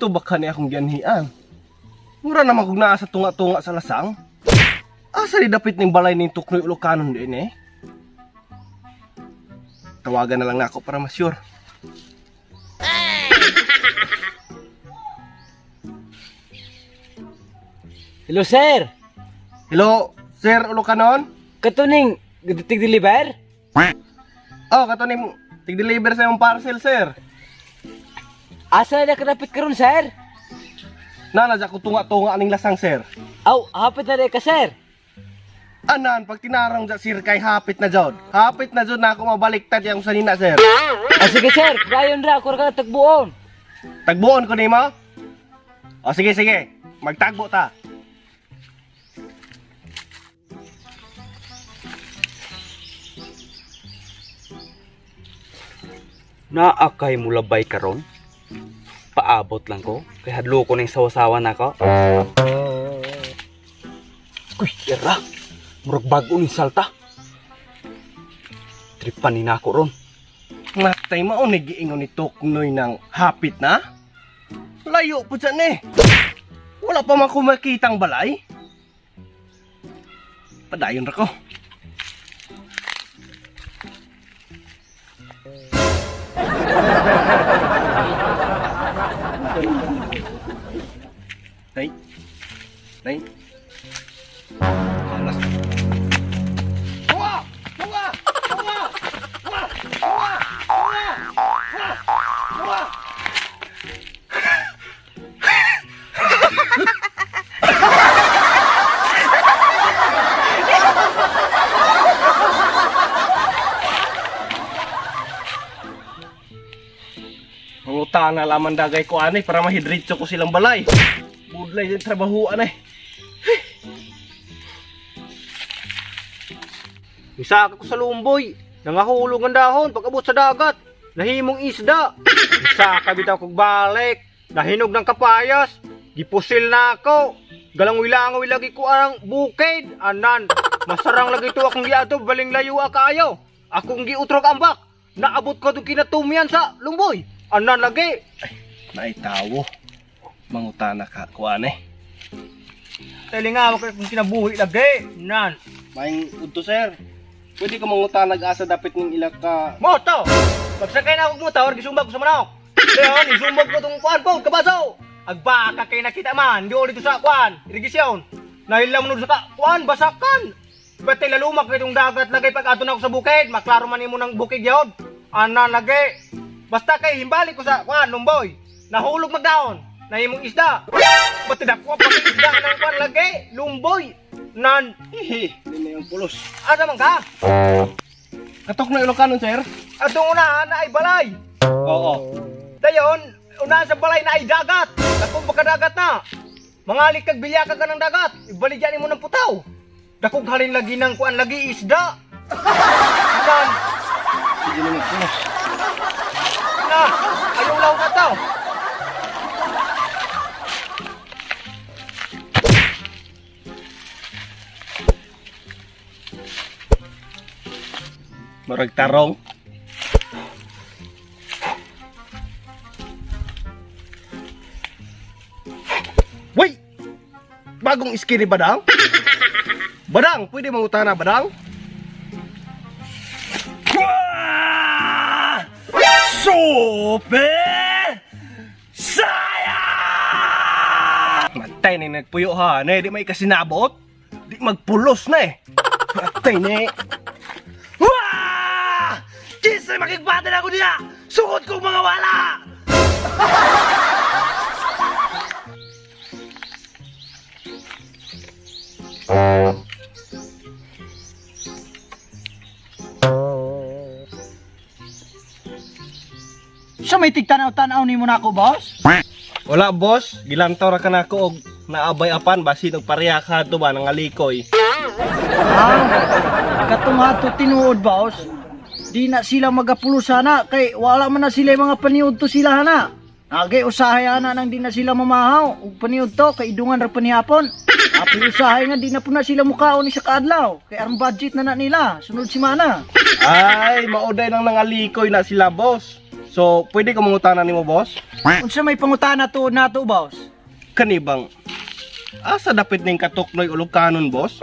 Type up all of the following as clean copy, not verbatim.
Dito ba ka ni akong gianhian? Mura naman kung naa sa tunga-tunga sa lasang. Asa di dapit ning balay ning Tuknoy Ulokanon din eh? Tawagan na lang nako para ma-sure. Hello sir. Hello, Sir Ulokanon? Katuning tig deliver? Oh, kato ning tig-deliver sa imong parcel, sir. Asa na kadapit karon sir? Nana ko tunga-tunga aning lasang, sir. Aw, hapit na ka sir. Anan, pag tinarong ja sir kay hapit na jod. Hapit na jod na ako mabaliktad yung sanina, sir. Ah, sige sir, dayon ra ako ra ka tagbuon. Tagbuon ko nimo? O sige, sige. Magtagbo ta. Naa kay mulabay karon. Paabot lang ko kay hadlo ko ning sawasawa nako. Uy, ira. Murag bag-o ning salta. Tripan ni nako ron. Matay mao ni giingon ni Tuknoy ng hapit na? Layo po dyan eh. Wala pa man ko makitang balay. Padayon ra ko. Nay. Nay. Alas. Tunga! Tunga! Tunga! Tunga! Tunga! Tunga! Tunga! Manguta na laman dagay ko ani para mahidritso ko silang balay. Budlay yung trabahuan eh. Isaka ko sa lumboy. Nangahulog ang dahon pag-abot sa dagat. Nahimong isda. Isaka bitaw kog balik. Nahinog ng kapayas. Gipusil na ako. Galangoy-langoy lagi ko ang bukid. Anan, masarang lagi to akong giato baling layo kaayo. Akong giutrog ambak. Naabot ko itong kinatumian sa lumboy. Anan lagi. Naitawo. Mangutana ka ko ani. Talingaw ko kung kinabuhi lagi. Nan. Maing udto sir. Pwede ko mangutana asa dapit ning ila ka Moto! Pagsakay na akong motor, gisumbag ko sa manok. Leon, isumbag ko itong kuan po, kabaso! Agbaka kay nakita man, di ulit sa kuan, irigisyon. Nahilam nun sa kuan, basakan! Ba't lalumak na itong dagat lagay pag ato na ako sa bukid, maklaro man imo ng bukid yun. Ana lagi. Basta kay himbali ko sa kuan, lumboy. Nahulog magdaon, nahimong isda. Ba't dako pa kay isda ng kuan lagi, lumboy. Nan, Hihi, hindi na yung pulos. asa man ka? Katok na Ilocano, sir? Atong unahan na ay balay. Oo. Dayon, unahan sa balay na ay dagat. Dakong baka dagat na. Mangali kag bilyaka ka ng dagat. Ibaligyan mo ng putaw. Dakong halin lagi ng kuan lagi isda. Nan, Hindi na magpulos. na, ayaw law na to. Marag tarong. Wey! Bagong skin ni Badang? Badang, pwede mangutana Badang? Wah! Super! Saya! Matay na nagpuyo ha, na di may kasinabot. Di magpulos na eh. Matay na eh. Wah! Kinsa makigbata na ako niya! Sugod kong mga wala! So may tigtanaw-tanaw nimo na ako, boss? Wala boss, gilantaw ra ka nako og naabay apan basin og pareha ka to ba nangalikoy. Ah, katong ato tinuod, boss. Di na sila magapulo sana kay wala man na sila yung mga paniud to sila hana. Agay usahay ana nang di na sila mamahaw ug paniud to kay idungan ra panihapon. Api usahay nga di na po na sila mukaon ni sa kaadlaw kay ang budget na na nila sunod semana. Ay, mauday nang nangalikoy na sila boss. So, pwede ko mangutana nimo, boss? Unsa may pangutana to nato, boss? Kani bang asa dapit ning Katuknoy Ulucanon, boss?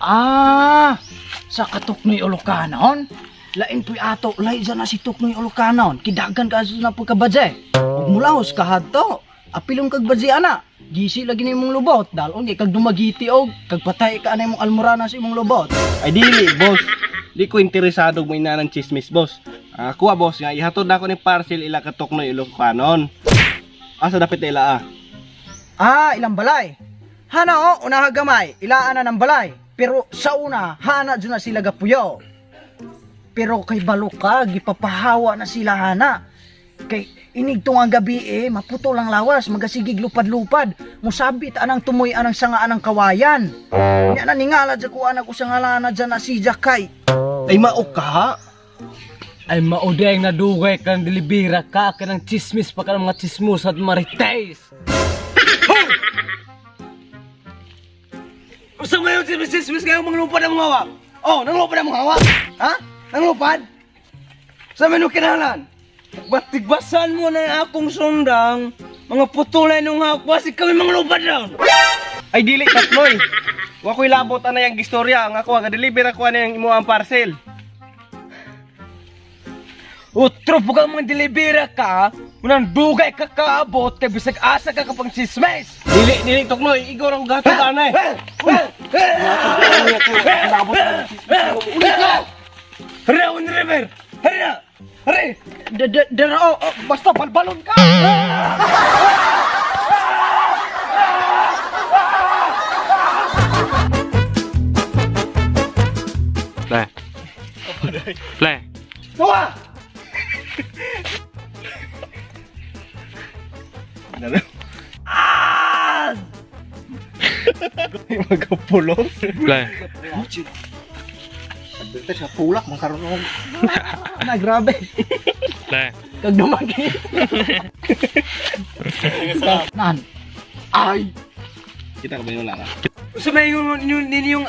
Ah, sa Katuknoy Ulucanon? Lain po'y ato, lain dyan na si Tuknoy Ulucanon. Kidagan ka na pagkabadze. Ug mulahos ka hadto. Apilong kag badze ana. Gisi lagi ni imong lubot, dalon kay kag dumagiti og kag patay ka ana imong almorana sa imong lubot. Ay dili, boss. Di ko interesado mo ina ng chismis, boss. Kuha, boss, nga ihatod na ako ni parcel ila Katuknoy Ulucanon. Asa dapit na ila ah? Ah, ilang balay. Hana o, unaha gamay, ilaan na ng balay. Pero sa una, hana dyan na sila gapuyo. Pero kay Baluka, gipapahawa na sila hana. Kay inigtong ang gabi eh, maputo lang lawas, magasigig lupad-lupad. Musabit anang tumoy anang sanga anang kawayan. Nya na ningala dyan ko anak usang alana dyan na si Jakay. Ay mao ka. Ay maudeng na dugay kang dilibira ka kanang chismis pa kanang mga chismus at marites. Usa mo yung chismis kayo manglupad ang mga hawak. Oh, nanglupad ang mga hawak. Ha? Nanglupad? Sa menu kinahanglan? Batigbasan mo na akong sundang, mga putulay nung hawak, basi kami manglupad daw. Ay dili Toknoy. Wa ko'y labot ana yang istorya. Ang ako ga-deliver ako ana yang imo ang parcel. Utro po ka mga dilibira ka, unang dugay ka kaabot kay bisag asa ka kapang chismis. Dili dili Toknoy, igor ang gatod ana eh. Hara, on river! Hara! Hara! Dara o, oh, basta balbalon ka! Le. Le. Tuwa. Ah! Magkapulos. Le. Sa pulak mong karon Na, grabe. Le. Kag dumagi. Nan. Ay! Kita ka ba yung wala ka? Usa may yung yung yung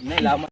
Nailaman.